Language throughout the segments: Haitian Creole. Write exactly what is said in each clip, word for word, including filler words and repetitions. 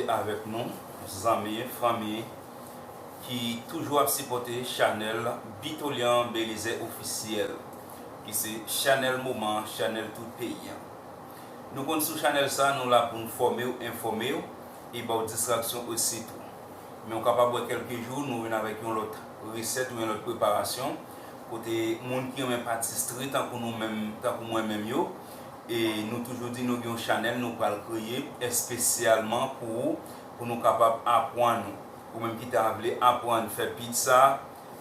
Avèk nou, zanmi, fanmi ki toujou ap sipòte chanèl Bitolian Belizaire Officiel, ki se chanèl moman, chanèl tout peyi an. Nou konn sou chanèl sa, nou la pou n fòme w, enfòme w, e ba w distraksyon osi tou. Men w kapab wè kèlke jou, nou vin avèk yon lòt resèt ou yon lòt preparasyon, kote moun ki renmen patistri tankou nou menm, tankou mwen menm yo, e nou toujou di nou gen yon chanèl nou pral kreye espesyalman pou ou, pou nou kapab aprann ou. Ou menm ki ta vle aprann fè pizza,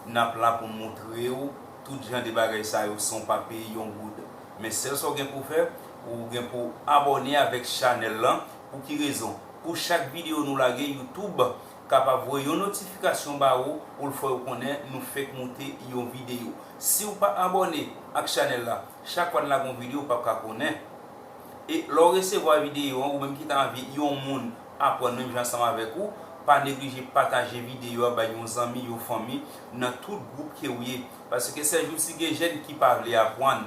n ap la pou n montre w tout jan de bagay sa yo san w pa peye yon goud. Men sèl sa w gen pou w fè, ou gen pou w abòne avèk chanèl lan. Pou ki rezon? Pou chak videyo nou lage, YouTube kapab voye yon notifikasyon ba ou pou l fè w konnen nou fèk moute yon videyo. Si w pa abòne ak chanèl la, chak fwa n lage yon videyo, w p ap ka konnen. E lè w resevwa videyo an, ou menm ki ta anvi yon moun aprann menm jan ansanm avèk ou, pa neglije pataje videyo a bay yon zanmi, yon fanmi nan tout gwoup ke w ye. Paske sèjousi gen jèn ki pa vle aprann.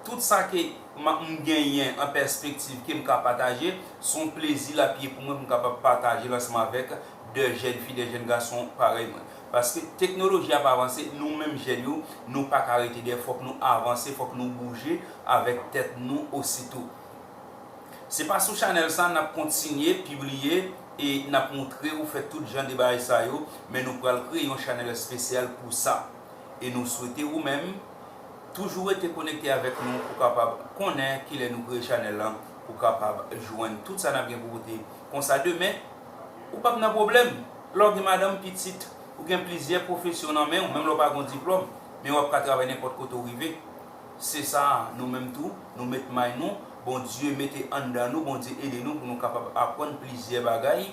Tout sa ke m genyen an pèspektiv ke m ka pataje, se yon plezi l ap ye pou mwen pou m kapab pataje l ansanm avèk de jèn fi, de jèn gason parèy mwen. Paske teknoloji ap avanse, nou menm jèn yo, nou pa ka rete dèyè, fòk nou avanse, fòk nou bouje avèk tèt nou ositou. Se pa sou chanèl sa n ap kontinye pibliye e n ap montre ou fè tout jan de bagay sa yo, men nou pral kreye yon chanèl espesyal pou sa. E nou swete ou menm toujou rete konekte avèk nou pou kapab konnen kilè nou kreye chanèl lan, pou kapab jwenn tout sa n ap gen pou pote. Konsa demen, ou p ap nan pwoblèm. Lè w gen madanm, pitit, ou gen plizyè pwofesyon nan men w, menm lè w pa gen yon diplòm, men w ap ka travay nenpòt kote w rive. Se sa, nou menm tou, nou met may nou, Bondye mete anndan nou, Bondye ede nou pou nou kapab aprann plizyè bagay.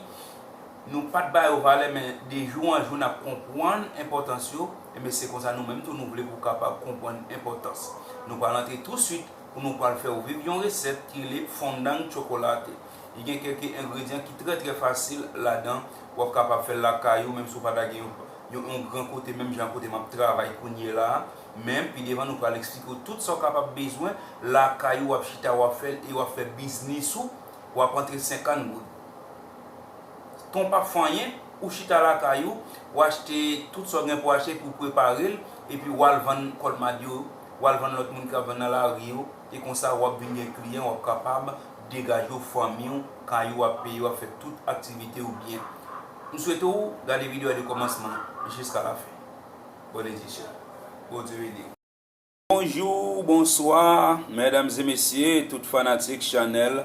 Nou pa t ba yo valè, men de jou an jou n ap konprann enpòtans yo, enben se konsa nou menm tou nou vle pou kapab konprann enpòtans. Nou pral antre touswit pou nou pral fè w viv yon resèt ki rele fondant chocolate. Li gen kèlke engredyan ki trè trè fasil ladan, w ap kapab fè l lakay ou, menm si w pa ta gen yon, yon, yon gran kote, menm jan kote m ap travay kounye la a. Men pi devan nou pral eksplike w tout sa w kapab bezwen lakay ou, w ap chita, w ap fè l e w ap fè biznis ou, w ap antre senkant goud. Tan w p ap fè anyen, ou chita lakay ou, w achte tout sa w gen pou achte pou w prepare l, epi w al vann kòlmad yo, w al vann lòt moun k ap vann nan lari yo, e konsa w ap vin gen kliyan, w ap kapab degaje w, fanmi w, kay ou ap peye, w ap fè tout aktivite w byen. M swete w gade videyo a de kòmansman jiska lafen. Bòn edisyon. Bondye beni w. Bonjou, bonswa, medam e mesye, tout fanatik chanèl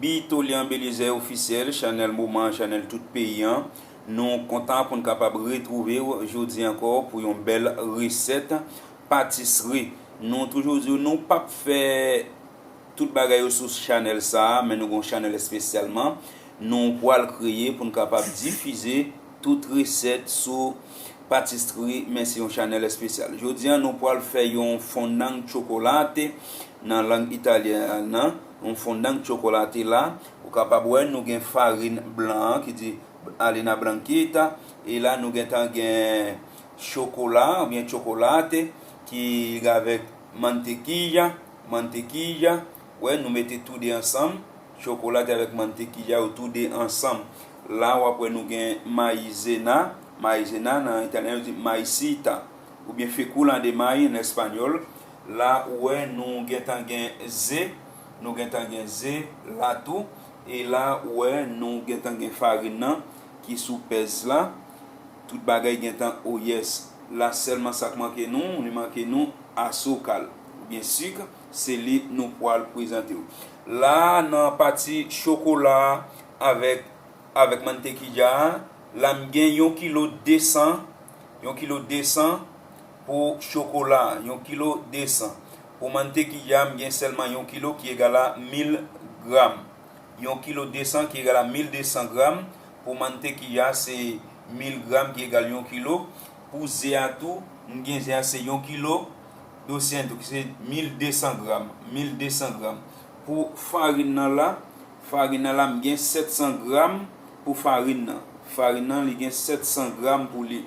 Bitolian Belizaire Officiel, chanèl moman, chanèl tout peyi an. Nou kontan pou n kapab retwouve w jodi ankò pou yon bèl resèt patisri. Nou toujou di w nou p ap fè tout bagay yo sou chanèl sa a, men nou gen yon chanèl espesyalman nou pral kreye pou n kapab difize tout resèt sou patisri, men se yon chanèl espesyal. Jodi a, nou pral fè yon fondant chocolate nan lang italyen an, yon fondant chocolate la. Ou kapab wè, nou gen farin blan an ki di ale na blanquita, e la nou gentan gen chokola oubyen chocolate ki avèk mantequilla, mantequilla, wè, nou mete tou de ansanm, chocolate avèk mantequilla yo tou de ansanm. La, w ap wè nou gen maizena, maizena nan italyen yo di maicita, oubyen fécula de maíz an espanyòl. La, ou wè, nou gentan gen ze, nou gentan gen ze la tou, e la, ou wè, nou gentan gen farin nan ki sou pèz la. Tout bagay gentan, oh yes. La sèlman sa k manke nou, li manke nou asukal, oubyen sik, se li nou pral prezante w. La, nan pati chokola avèk, avèk mantequilla a, la m gen yon kilo de san, yon kilo de san pou chokola, yon kilo de san. Pou mantequilla, m gen sèlman yon kilo ki egal a mil gram. Yon kilo de san ki egal a mil de san gram. Pou mantequilla, se mil gram ki egal yon kilo. Pou ze a tou, m gen ze a se yon kilo dosyen tou, ki se mil de san gram. Mil de san gram. Pou farin nan la, farin nan la, m gen sèt san gram pou farin nan. Farin nan, li gen sèt san gram pou li.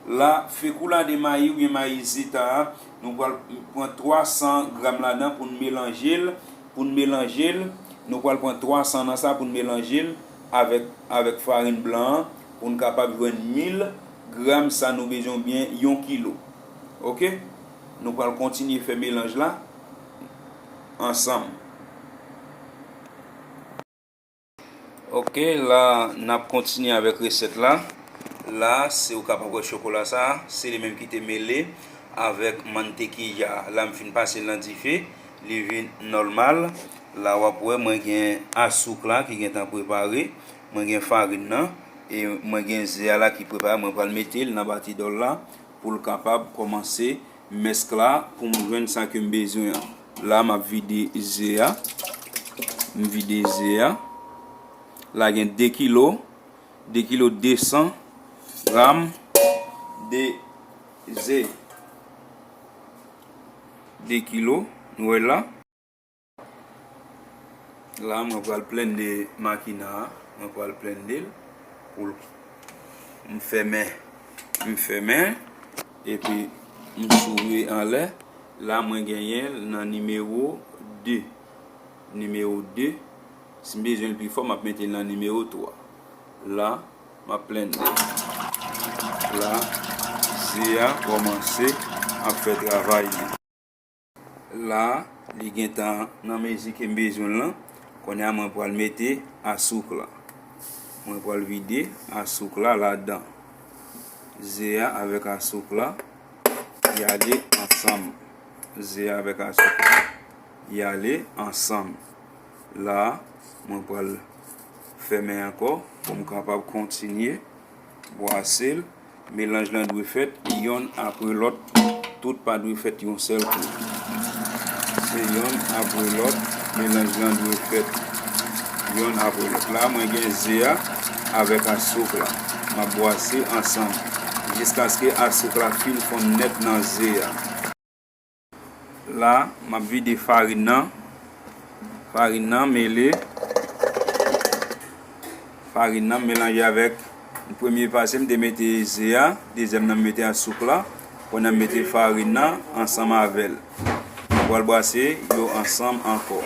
La, fécula de maíz oubyen maizita a, nou pral pran twa san gram ladan pou n melanje l. Pou n melanje l, nou pral pran twa san nan sa pou n melanje l avèk, avèk farin blan an pou n kapab jwenn mil gram sa nou bezwen oubyen yon kilo. Oke? Nou pral kontinye fè melanj la ansanm. Oke, la n ap kontinye avèk resèt la. La, se ou kapab wè chokola sa, se li menm ki te mele avèk mantekiya. La, m fin pase l nan dife, li vin nòmal. La, w ap wè mwen gen asouk la ki gentan prepare, mwen gen farin nan, e mwen gen ze a la ki prepare. Mwen pral mete l nan batidòl la pou l kapab kòmanse mèsk la pou m jwenn sa ke m bezwen an. La, m ap vide ze a. M vide ze a. La gen de kilo, de kilo de san gram de ze. De kilo, nou wè la. La, mwen pral blende makina a, mwen pral blende l pou l, m fèmen, m fèmen, epi m soure anlè. La, mwen genyen l nan nimewo de. Nimewo de. Si m bezwen l pi fò, m ap mete l nan nimewo twa. La, m ap blende. La, ze a kòmanse ap fè travay li. La, li gentan nan mezi ke m bezwen l lan. Kounye a, mwen pral mete asouk la. Mwen pral vide asouk la ladan. Ze a avèk asouk la, y ale ansanm. Ze a avèk asouk la, y ale ansanm. La, mwen pral fèmen ankò pou m kapab kontinye bwase l. Melanj lan dwe fèt yonn apre lòt, tout pa dwe fèt yon sèl kou. Se yonn apre lòt, melanj lan dwe fèt yonn apre lòt. La, mwen gen ze a avèk asouk la. M ap bwase ansanm jiskaske asouk la fin fonn nèt nan ze a. La, m ap vide farin nan. Farin nan mele. Farin nan melanje avèk, premye pase m te mete ze a, dezyèm nan m mete asouk la, kounye a m mete farin nan ansanm avè l. M pral bwase yo ansanm ankò.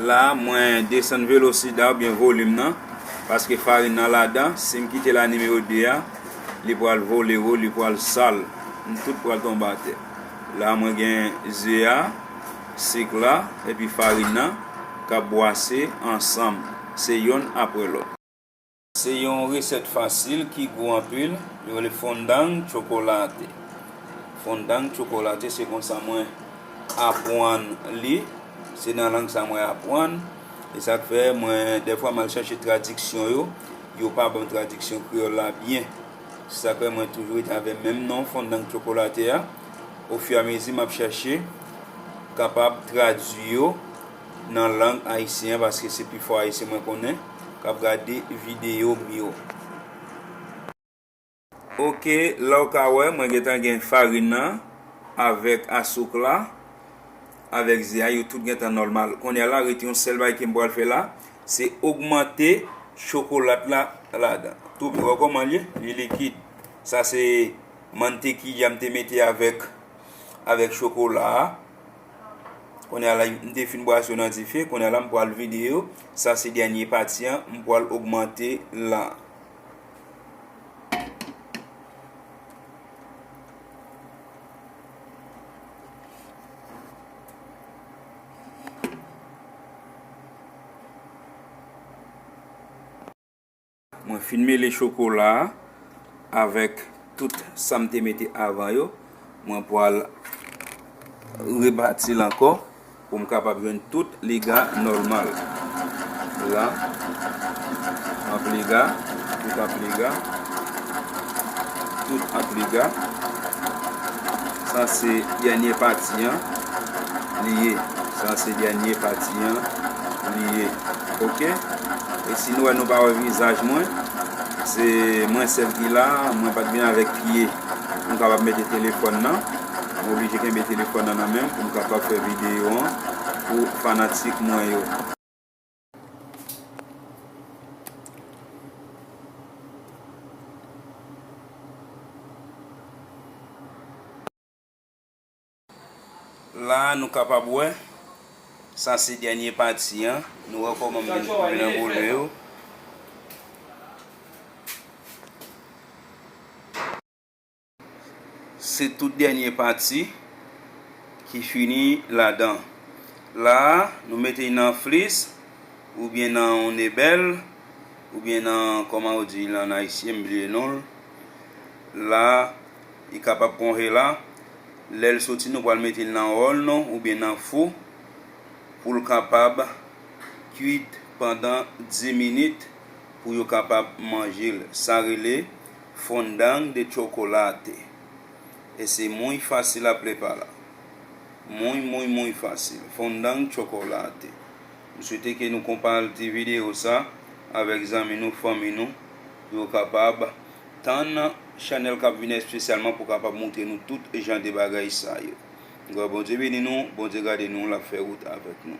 La, mwen desann velosida oubyen volim nan, paske farin nan ladan, si m kite l a nimewo de a, li pral vole wo, li pral sal, tout pral tonbe atè. La, mwen gen ze a, sik la, epi farin nan, k ap bwase ansanm. Se yonn apre lòt. Se yon resèt fasil ki gou anpil, yo rele fondang chocolate. Fondang chocolate, se konsa mwen aprann li, se nan lang sa mwen aprann. E sa k fè mwen, dèfwa m al chèche tradiksyon yo, yo pa ban m tradiksyon kreyòl la byen. Se sa k fè mwen toujou rete avè menm non fondang chocolate a. Ofiramezi m ap chèche kapab tradui yo nan lang ayisyen an, paske se pifò ayisyen mwen konnen k ap gade videyo m yo. Oke, la w ka wè, mwen gentan gen farin nan avèk asouk la, avèk ze a, yo tout gentan nòmal. Kounye a la, rete yon sèl bagay ke m pral fè la, se ogmante chokolat la ladan. Tou, w wè kòman l ye? Li likid. Sa se mantekiya m te mete avèk, avèk chokola a. Kounye a la, m te fin bwase yo nan dife. Kounye a la, m pral vide yo. Sa se dènye pati an. M pral ogmante la. Mwen fin mele chokola a avèk tout sa m te mete avan yo. Mwen pral rebati l ankò pou m kapab jwenn tout liga nòmal. La, ap liga, tout ap liga, tout ap liga. Sa se dènye pati an li ye. Sa se dènye pati an li ye. Oke? E si nou wè nou pa wè vizaj mwen, se mwen sèl ki la, mwen pa t vin avèk pye pou m kapab mete telefòn nan. Mwen oblije kenbe telefòn nan nan men m pou m kapab fè videyo an pou fanatik mwen yo. La, nou kapab wè, Sa se dènye pati an. Nou wè kòman m vin, vin anvole yo. Se tout dènye pati ki fini ladan. La a, nou mete l nan flis, oubyen nan yon nebèl, oubyen nan, kòman yo di l an ayisyen, m bliye non l. La a, li kapab konjela. Lè l soti, nou pral mete l nan wòl nou, oubyen nan fou, pou l kapab kwit pandan dis minit, pou yo kapab manje l. Sa rele fondant de chocolate. E se muy fácil a preparar. Muy, muy, muy fácil. Fondant chocolate. M swete ke nou konpati videyo sa avèk zanmi nou, fanmi nou, pou yo kapab tann chanèl k ap vini espesyalman pou kapab moutre nou tout jan de bagay sa yo. Bondye beni nou, Bondye gade nou, l ap fè wout avèk nou.